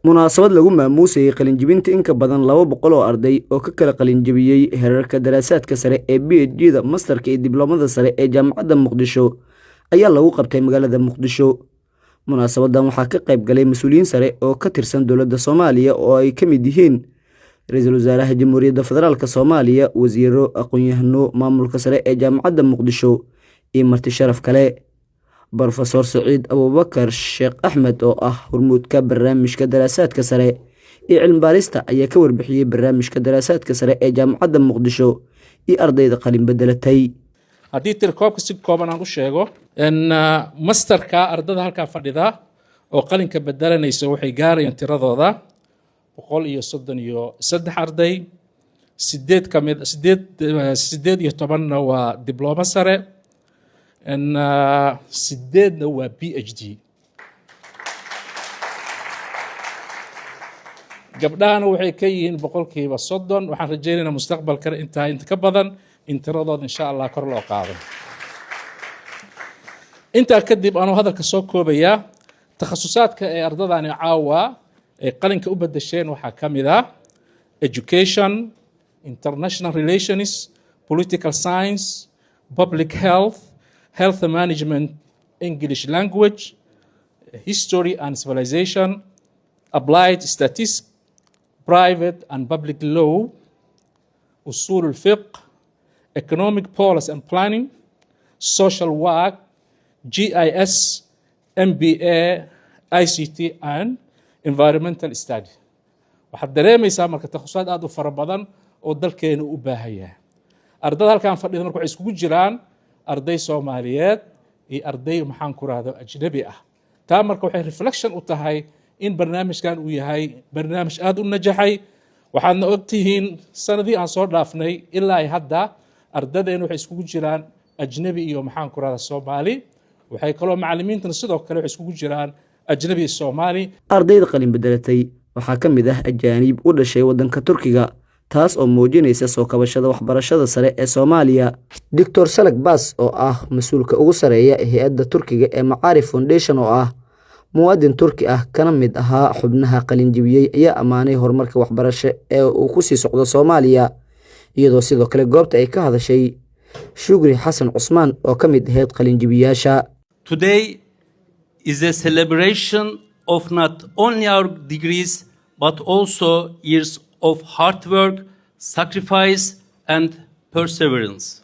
Munaasabad lagu maamuusayay qalinjibinta in ka badan 200 oo arday oo ka kala qalinjibiyey heerarka daraasaadka sare ee PhD-da, masterka iyo dibloomada sare ee Jaamacadda Muqdisho ayaa lagu qabtay magaalada Muqdisho. Munaasabadan waxaa ka qayb galay mas-uuliyiin sare oo ka tirsan dowladda Soomaaliya oo ay ka mid yihiin Ra-iisul Wasaaraha Jamhuuriyadda Federaalka Soomaaliya, wasiiro, aqoon-yahano, maamulka sare ee Jaamacadda Muqdisho iyo marti sharaf kale. Brofesor Saciid Abuubakar Sheekh Axmed oo ah hormuudka barnaamijka daraasaadka sare iyo cilmi-baarista ayaa ka warbixiyey barnaamijka daraasaadka sare ee Jaamacadda Muqdisho iyo ardayda qalin bedelatay. Haddii tirkoobka si kooban aan u sheego, masterka ardada halkaa fadhida oo qalinka bedelanaysa waxay gaarayaan tiradooda 133 arday. Sideed ka mid sideed 18-na waa diblomo sare, sideedna waa PhD. Gabdhahana waxay ka yihiin 30%. Waxaan rajaynaynaa mustaqbalkana intaa inta ka badan in tiradooda, insha Allah, kor loo qaado. Intaa kadib, anuu hadalka soo koobayaa, takhasusaadka ee ardadani caawa ay qalinka u bedesheen waxaa ka mid ah education, international relations, political science, public health, health management, English language, history and civilization, applied statistics, private and public law, usul al-fiqh, economic policy and planning, social work, GIS, MBA, ICT and environmental study. Waxaad dareemaysaa marka takhususaad aad u fara badan oo dalkeenu u baahan yahay. Ardada halkaan fadhida marka waxay iskugu jiraan arday Soomaaliyeed iyo arday, maxaan ku rahdo, ajnabi ah. Taa marka waxay reflection u tahay in barnaamijkan uu yahay barnaamij aada u najaxay. Waxaadna ogtihiin sanadii aan soo dhaafnay ilaa ay hadda ardadeenu waxay iskugu jiraan ajnabi iyo, maxaan ku rahda, Soomaali. Waxay kaloo macallimiintana sidoo kale waxay iskugu jiraan ajnabi iyo Soomaali. Ardayda qalin bedelatay waxaa ka mid ah ajaaniib u dhashay waddanka Turkiga, taas oo muujinaysa soo kabashada waxbarashada sare ee Soomaaliya. Doctor Salag Baas oo ah mas-uulka ugu sareeya hay-adda Turkiga ee Macaarif Foundation, oo ah muwaadin Turki ah kana mid ahaa xubnaha qalinjibiyey, ayaa ammaanay horumarka waxbarasho ee uu ku sii socdo Soomaaliya, iyadoo sidoo kale goobta ay ka hadashay Shukri Xasan Cusmaan oo ka mid ahayd qalinjibiyaasha. Today is a celebration of not only our degrees but also years of hard work, sacrifice, and perseverance.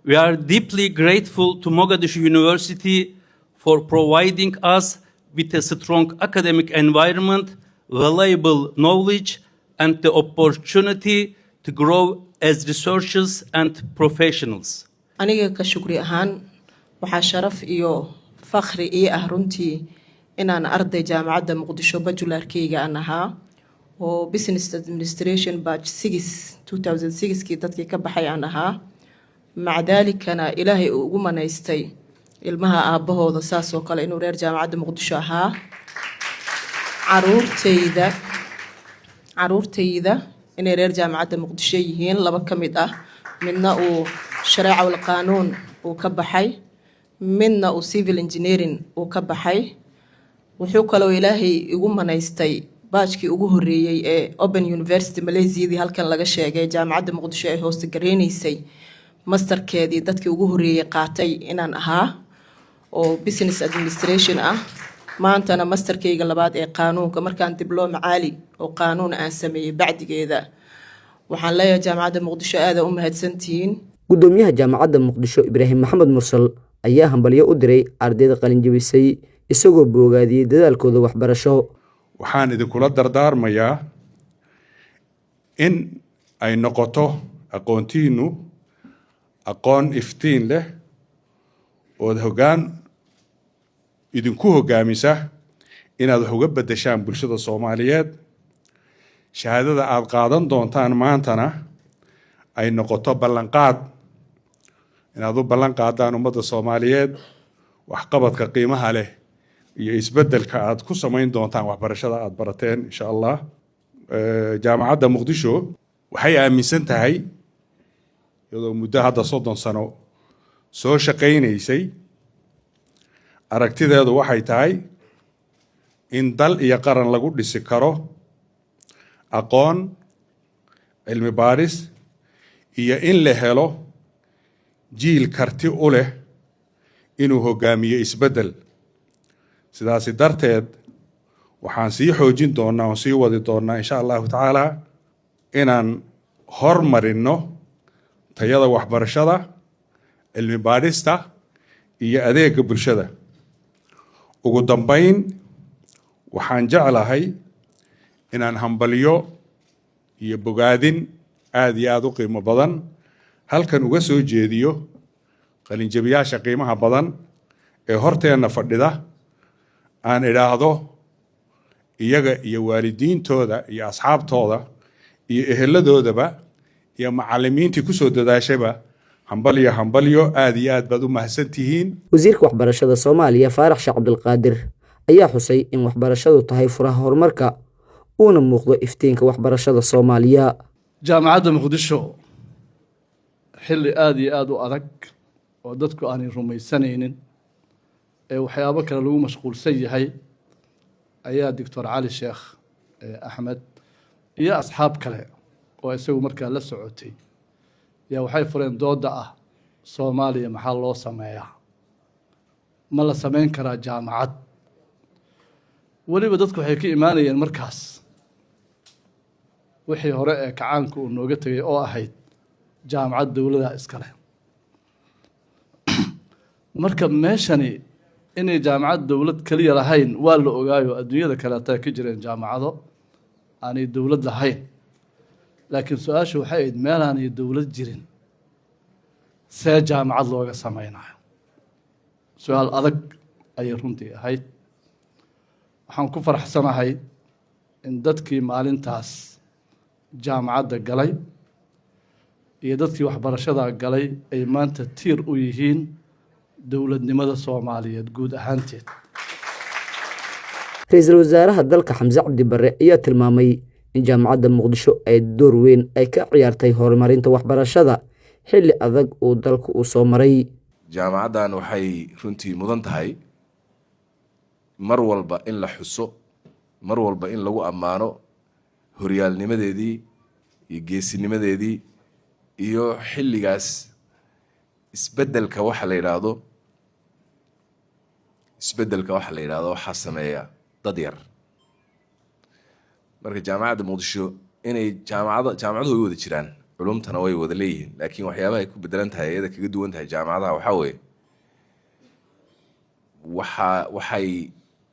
We are deeply grateful to Mogadishu University for providing us with a strong academic environment, valuable knowledge, and the opportunity to grow as researchers and professionals. Aniga ka Shukri ahaan, waxaa sharaf iyo fakhri ii ah runtii inaan arday Jaamacadda Muqdisho bachelorkeyga aan ahaa oo business administration batch 2006kii dadkii ka baxay aan ahaa. Maca daalikana Ilaahay uu ugu manaystay ilmaha aabbahooda saasoo kale inuu reer Jaamacadda Muqdisho ahaa. Caruurtayda inay reer Jaamacadda Muqdisho yihiin, laba ka mid ah, midna uu shareeca wal qaanuun uu ka baxay, midna uu civil engineering uu ka baxay. Wuxuu kaloo Ilaahay igu manaystay batchkii ugu horeeyey ee Open University Malaysiadii halkan laga sheegay, Jaamacadda Muqdisho ay hoosta gareynaysay, masterkeedii dadkii ugu horeeyey qaatay inaan ahaa oo business administration ah. Maantana masterkayga labaad ee qaanuunka, markaan diblooma caali oo qaanuun aan sameeyey bacdigeeda, waxaan leeyahay Jaamacadda Muqdisho aada u mahadsantihiin. Gudoomiyaha Jaamacadda Muqdisho, Ibraahim Maxamed Mursal, ayaa hambalyo u diray ardayda qalinjabisay, isagoo boogaadiyey dadaalkooda waxbarasho. Waxaan idinkula dardaarmayaa in ay noqoto aqoontiinnu aqoon iftiin leh ood hoggaan idinku hoggaamisa inaad wax uga beddeshaan bulshada Soomaaliyeed. Shahaadada aada qaadan doontaan maantana ay noqoto ballanqaad inaad u ballan qaadaan ummadda Soomaaliyeed waxqabadka qiimaha leh iyo isbeddelka aad ku samayn doontaan waxbarashada aada barateen, insha Allah. Jaamacadda Muqdisho Waxay aaminsan tahay, iyadoo muddo hadda 30 sano soo shaqaynaysay, aragtideedu waxay tahay in dal iyo qaran lagu dhisi karo aqoon, cilmi baadhis iyo in la helo jiil karti u leh inuu hogaamiyo isbeddel. Sidaasi darteed, waxaan sii xoojin doonnaa oon sii wadi doonnaa, insha Allahu tacaala, inaan hormarinno tayada waxbarashada, cilmi baadhista iyo adeegga bulshada. Ugu dambayn, waxaan jeclahay inaan hambalyo iyo bogaadin aada iyo aada u qiimo badan halkan uga soo jeediyo qalinjabiyaasha qiimaha badan ee horteenna fadhida, aan idhaahdo iyaga iyo waalidiintooda iyo asxaabtooda iyo eheladoodaba iyo macallimiintii kusoo dadaashayba hambalyo, hambalyo, aada iyo aad baad u mahadsan tihiin. Wasiirka waxbarashada Soomaaliya, Faarax Sheekh Cabdilqaadir, ayaa xusay in waxbarashadu tahay furaha horumarka, uuna muuqdo iftiinka waxbarashada Soomaaliya. Jaamacadda Muqdisho xilli aada iyo aada u adag oo dadku aanay rumaysanaynin ee waxyaabo kale lagu mashquulsan yahay ayaa Doctor Cali Sheekh Axmed iyo asxaab kale oo isagu markaa la socotay yaa waxay fureen dooda ah: Soomaaliya maxaa loo sameeyaa? Ma la samayn karaa jaamacad? Weliba dadku waxay ka imaanayeen markaas wixii hore ee kacaanku uu nooga tegay oo ahayd jaamacad dowladaha iska leh. Marka meeshani inay jaamacad dowlad keliya lahayn waa la ogaayo, adduunyada kaleeta ka jireen jaamacado aanay dowlad lahayn, laakiin su-aashu waxay ahayd: meelaanay dowlad jirin see jaamacad looga sameynayo? Su-aal adag ayay runtii ahayd. Waxaan ku faraxsanahay in dadkii maalintaas jaamacadda galay iyo dadkii waxbarashada galay ay maanta tiir u yihiin dowladnimada Soomaaliyeed guud ahaanteed. Ra-iisul wasaaraha dalka, Xamse Cabdi Barre, ayaa tilmaamay in Jaamacadda Muqdisho ay door weyn ay ka ciyaartay horumarinta waxbarashada xilli adag uu dalku uu soo maray. Jaamacaddan waxay runtii mudan tahay mar walba in la xuso, mar walba in lagu ammaano horyaalnimadeedii iyo geesinimadeedii iyo xilligaas isbeddelka. Waxa la yidhaahdo isbeddelka, waxa la yidhahdo waxaa sameeya dad yar. Marka Jaamacadda Muqdisho inay jaamacada, jaamacaduhu way wada jiraan, culumtana way wada leeyihiin, laakiin waxyaabaha ay ku bedelan tahay, iyada kaga duwan tahay jaamacadaha, waxaa weeye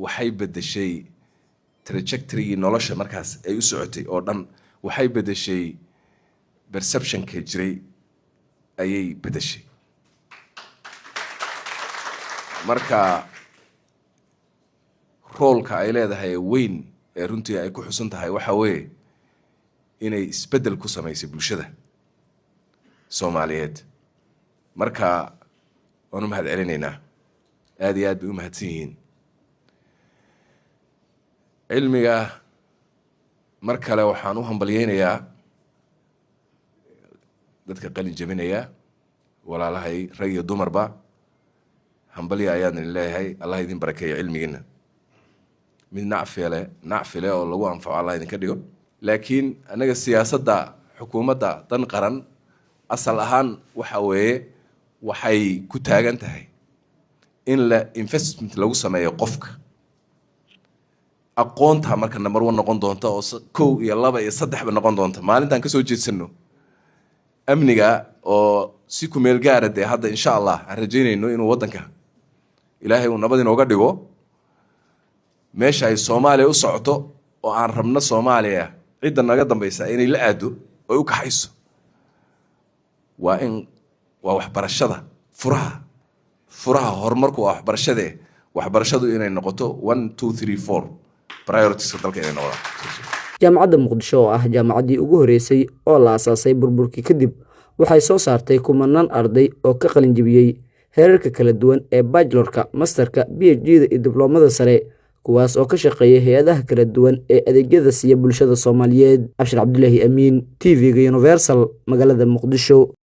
waxay bedeshay trajectorygii nolosha markaas ay u socotay oo dhan. Waxay bedeshay perceptionka jiray ayay bedeshay. Marka roolka ay leedahay weyn ee runtii ay ku xusan tahay waxaa weeye inay isbeddel ku samaysay bulshada Soomaaliyeed. Marka waan u mahad celinaynaa, aada iyo aad bay u mahadsan yihiin. Cilmiga mar kale waxaan u hambalyeynayaa dadka qalin jebinaya, walaalahay rag iyo dumarba. Hambalya ayaan idin leeyahay. Allah idin barakeeyo cilmigiina, mid nacfile nacfile oo lagu anfaco Allah idinka dhigo. Laakiin annaga siyaasadda xukuumadda Dan Qaran asal ahaan waxa weeye waxay ku taagan tahay in la investment lagu sameeyo qofka. Aqoonta marka number one noqon doonta oo kow iyo laba iyo saddexba noqon doonta maalintaan kasoo jeedsano amniga, oo si kumeel gaara dee hadda, insha Allah, aan rajaynayno inuu waddanka Ilaahay uu nabad inooga dhigo. Meesha ay Soomaaliya u socoto oo aan rabno Soomaaliya cidda naga dambaysa inay la aado oy u kaxayso waa in waa waxbarashada. Furaha horumarku waa waxbarashadee. Waxbarashadu inay noqoto one, two, three, four prioritiska dalka inay noqdaan. Jaamacadda Muqdisho oo ah jaamacaddii ugu horreysay oo la aasaasay burburkii kadib, waxay soo saartay kumanaan arday oo ka qalin jebiyey heerarka kala duwan ee bachelorka, masterka, PhD-da iyo dibloomada sare. kuwaas oo ka shaqeeya hay-adaha kala duwan ee adeegyada siiya bulshada Soomaaliyeed. Cabshir Cabdulaahi Amiin, TV-ga Universal, magaalada Muqdisho.